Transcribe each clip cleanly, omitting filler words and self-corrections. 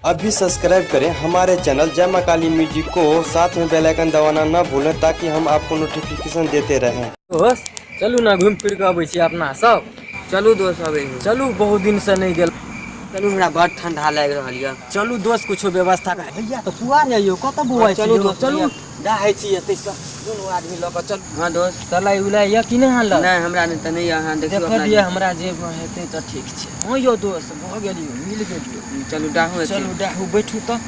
अभी सब्सक्राइब करें हमारे चैनल जय मां काली म्यूजिक को, साथ में बेल आइकन दबाना न भूलें ताकि हम आपको नोटिफिकेशन देते रहें। दोस्त चलू ना घूमि फिर के अबै छी अपना सब। चलू दोस्त अबै छी। चलू, बहुत दिन से नहि गेल। चलू, हमरा बड़ ठंडा लागि रहल यऽ। चलू दोस्त, कुछो व्यवस्था कर। भैया तऽ पुआर यऽ यौ, कतऽ बौआइ छी चलू यौ? दोस्त, चलू भैया। डाहै छी एतै सब दुनू आदमी लऽ कऽ चलू। हँ दोस्त। सलाइ उलाइ यऽ कि नहि अहाँ लग? नहि, हमरा नहि तऽ नहि यऽ, अहाँ देखियौ। देखऽ अपना। दिअ, हमरा जेबमे हेतै तऽ ठीक छै। हँ यौ दोस्त, भऽ गेल यौ, मिल गेल यौ। चलू डाहू एतै। चलू डाहू, बैठू तऽ।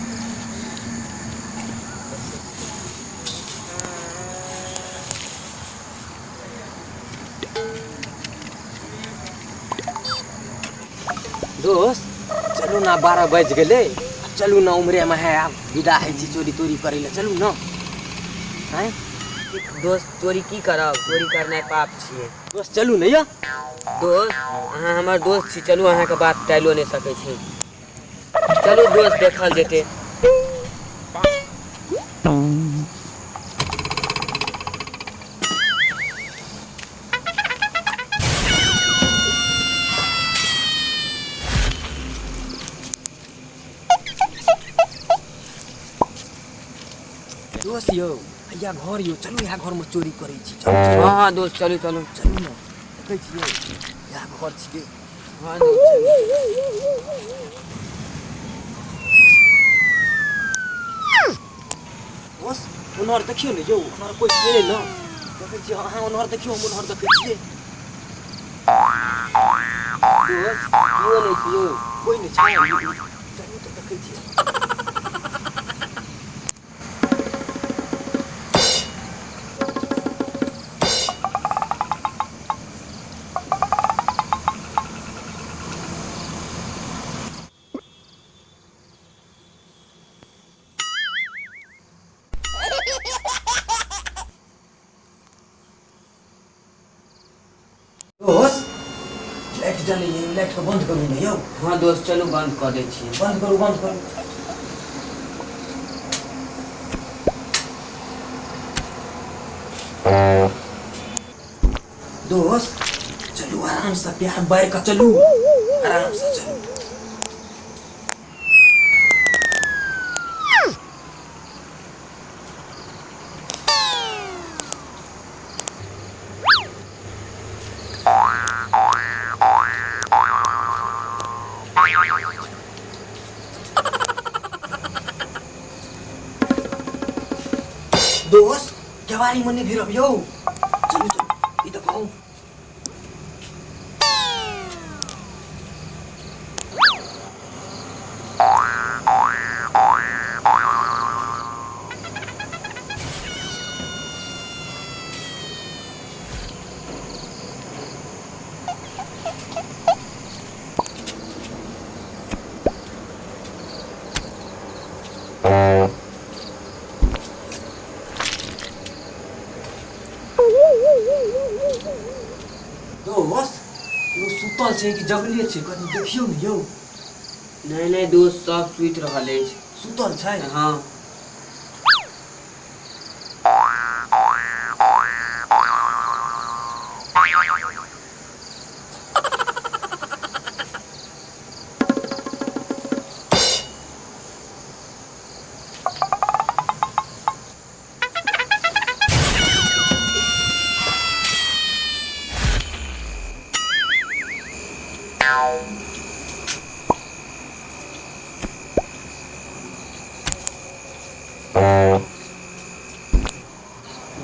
दोस्त चलू ना, 12 बाजि गेलै, आब चलू ना उम्हरेमे है, आब विदा होइ छी चोरी तोरी करै लए, चलू ना। आँय दोस्त, चोरी की करब? चोरी करनाइ पाप छियै। दोस्त चलू ने यौ। दोस्त, अहाँ हमर दोस्त छी, चलू, अहाँके बात टाइलो नहि सकै छी। चलू दोस्त, देखल जेतै। दोस्त यौ, भैया घर यौ, चलू इएह घरमे चोरी करै छी, चलू चलू। हँ हँ दोस्त, चलू चलू। चलू ने, देखै छियै इएह घर छियै। हँ दोस्त, चलू। दोस्त, ओनहर देखियौ ने यौ, ओनहर कोइ छै ने? देखै छियै अहाँ ओनहर देखियौ, हम ओनहर देखै छियै। दोस्त, केओ नहि छै यौ। कोइ नहि छै, चलू तऽ देखै छियै। दोस्त, लाइट जलैए, लाइट के बंद करू ने यौ। हँ दोस्त, चलू बंद कऽ दै छी। बंद करू, बंद करू। दोस्त चलू, आराम से प्यार बारि कऽ चलू, आराम से चलू। दोस्त, केवाड़ी में नहीं भिड़ब यौ, चलू चलू, ई देखो। दोस्त यौ, सुतल छै कि जगले छै, कनि देखियौ ने यौ। नहि नहि दोस्त, सब सुति रहल अछि। सुतल छै? हँ।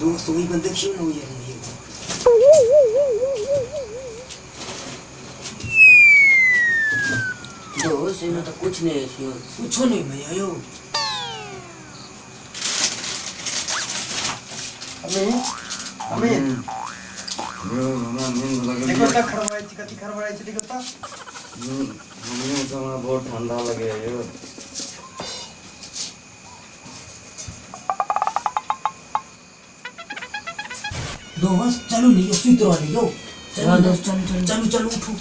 दोस्त, ओहि में देखियौ ने, ओहि में यौ। दोस्त, एहिमे तऽ कुछ नहि अछि यौ। कुछो नहीं भैया यौ। अमित, देखो तऽ खड़बड़ाइ छी, कथी खड़बड़ाइ छी देखो तऽ। हमरा बहुत ठंडा लगे यौ। दोस्त चलू ने यौ, सुति रहलै यौ, चलू हँ ने। दोस्त, चलू चलू। चलू चलू, उठू।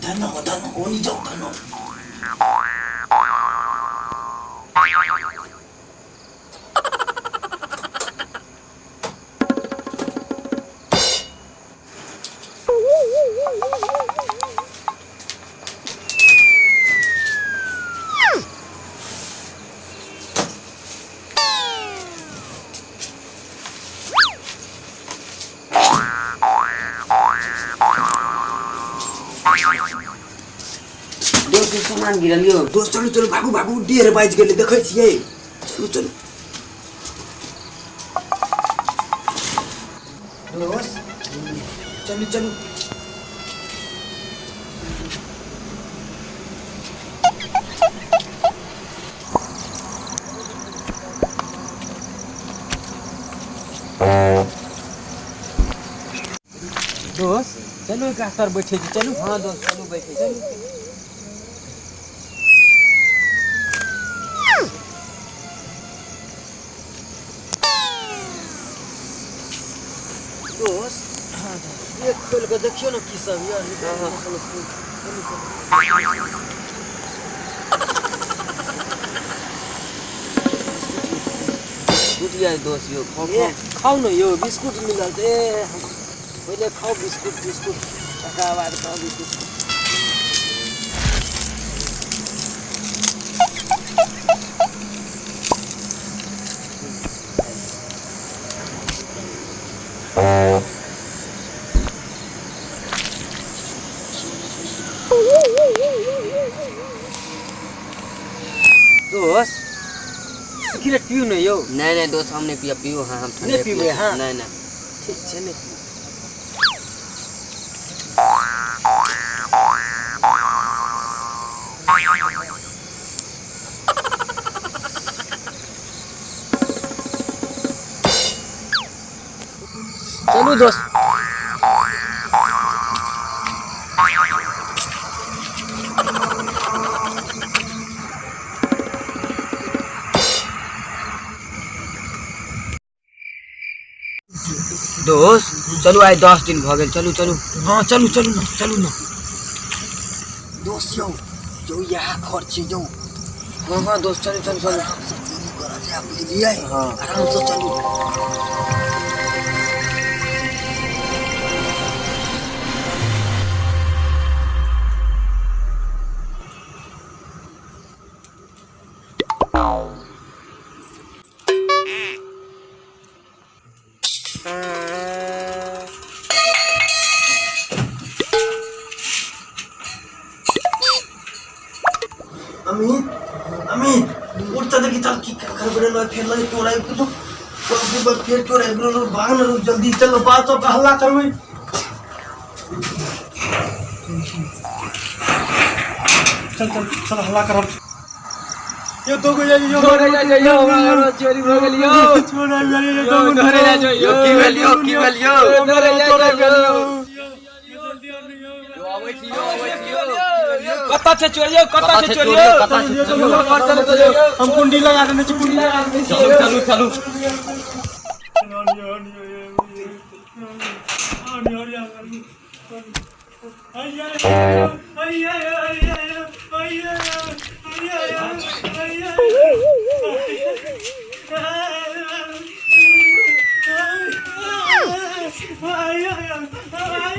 धनो धनो ओनी जाओ धनो। दोस्त सामान गिरल यौ। दोस्त चलू चलू भागू भागू, 1:30 बाजि गेलै, देखै छियै, चलू चलू। दोस्त चलू चलू। दोस्त चलू एक गाछ तर बैठे छी, चलू। हाँ दोस्त चलू बैठे चलू। दोस्त एक खोल के देखियो ना की सब यार। टूट गया दोस्त यो, खाओ ए खाऊ न यो बिस्कुट मिलल त, ए पहिले खाऊ बिस्कुट बिस्कुट, तकर बाद खाऊ बिस्कुट। दोस्त सिगरेट पियू न यौ। नहीं नहीं दोस्त हम नहीं पिया, पियो। हाँ हम ठंडे नहीं पीबै, हाँ। नहीं नहीं ठीक छै, नहीं पीबै। चलू दोस्त। दोस्त चलू आइ 10 दिन भऽ गेल, चलू चलू। हाँ चलू चलू न चलू न। दोस्त यौ यौ इएह घर छै यौ। हाँ हाँ दोस्त चलू चलू चलू। आराम से चोरी करऽ जायब, बुझलियै? हाँ। आराम से चलू। अमित अमित उठ देखी चल की खड़बड़ेलो फेर लगे चोर आबि गेलो, फेर चोर आबि गेलो, भाग न रुक जल्दी चल, बात सब हल्ला करबै। चल चल चल हल्ला करब। यो तो यो यो चोरी भऽ गेल यौ, चोर आबि गेल यो तो धरे जा जो यौ की भेल यौ, की भेल यौ? धरे जा जो। अबै छी यौ, अबै छी यौ। कतऽ छै चोर यौ, कतऽ छै चोर यौ? कतऽ छै चोर यौ? हम कुंडी लगा देने छी, कुंडी लगा देने छी। चलू चलू चलू।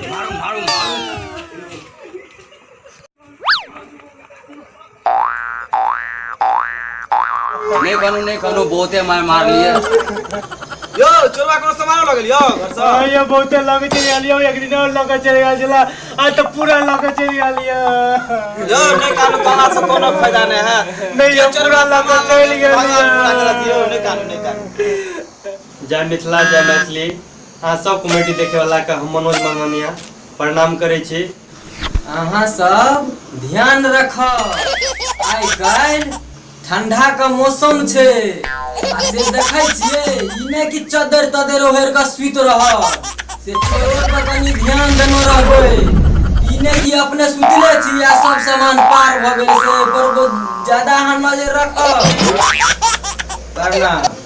मारू मारू मारू। नहीं कानू नहीं कानू, बहुते मार मार लिए। यो चोरवा कोनो सामान लगल यो घर से। ये बहुते लगे चलि गेल यौ, एक दिन और लगे चलि गेल छला, आ तऽ पूरा लगे चलि गेल यौ। यो नहीं कानू कहला से कोनो फायदा नहीं है। नहीं यो पूरा लगे चलि गेल भगवान पूरा करत यो, नहीं कानू नहीं कानू। जय मिथिला जय मैथिली। अहाँ सब कॉमेडी देखे वाला के हम मनोज मंगनिया प्रणाम करै छी। अहाँ सब ध्यान रखब, आइ काल्हि ठंडा के मौसम छै, आ से देखै छियै ई नहि कि चद्दर तद्दर ओढ़ि कऽ सुति रहब, से चोर पर कनि ध्यान देने रहबै। ई नहि कि अपने सुतले छी आ सब सामान पार भऽ गेल, से पर बहुत ज्यादा अहाँ नजर रखब। प्रणाम।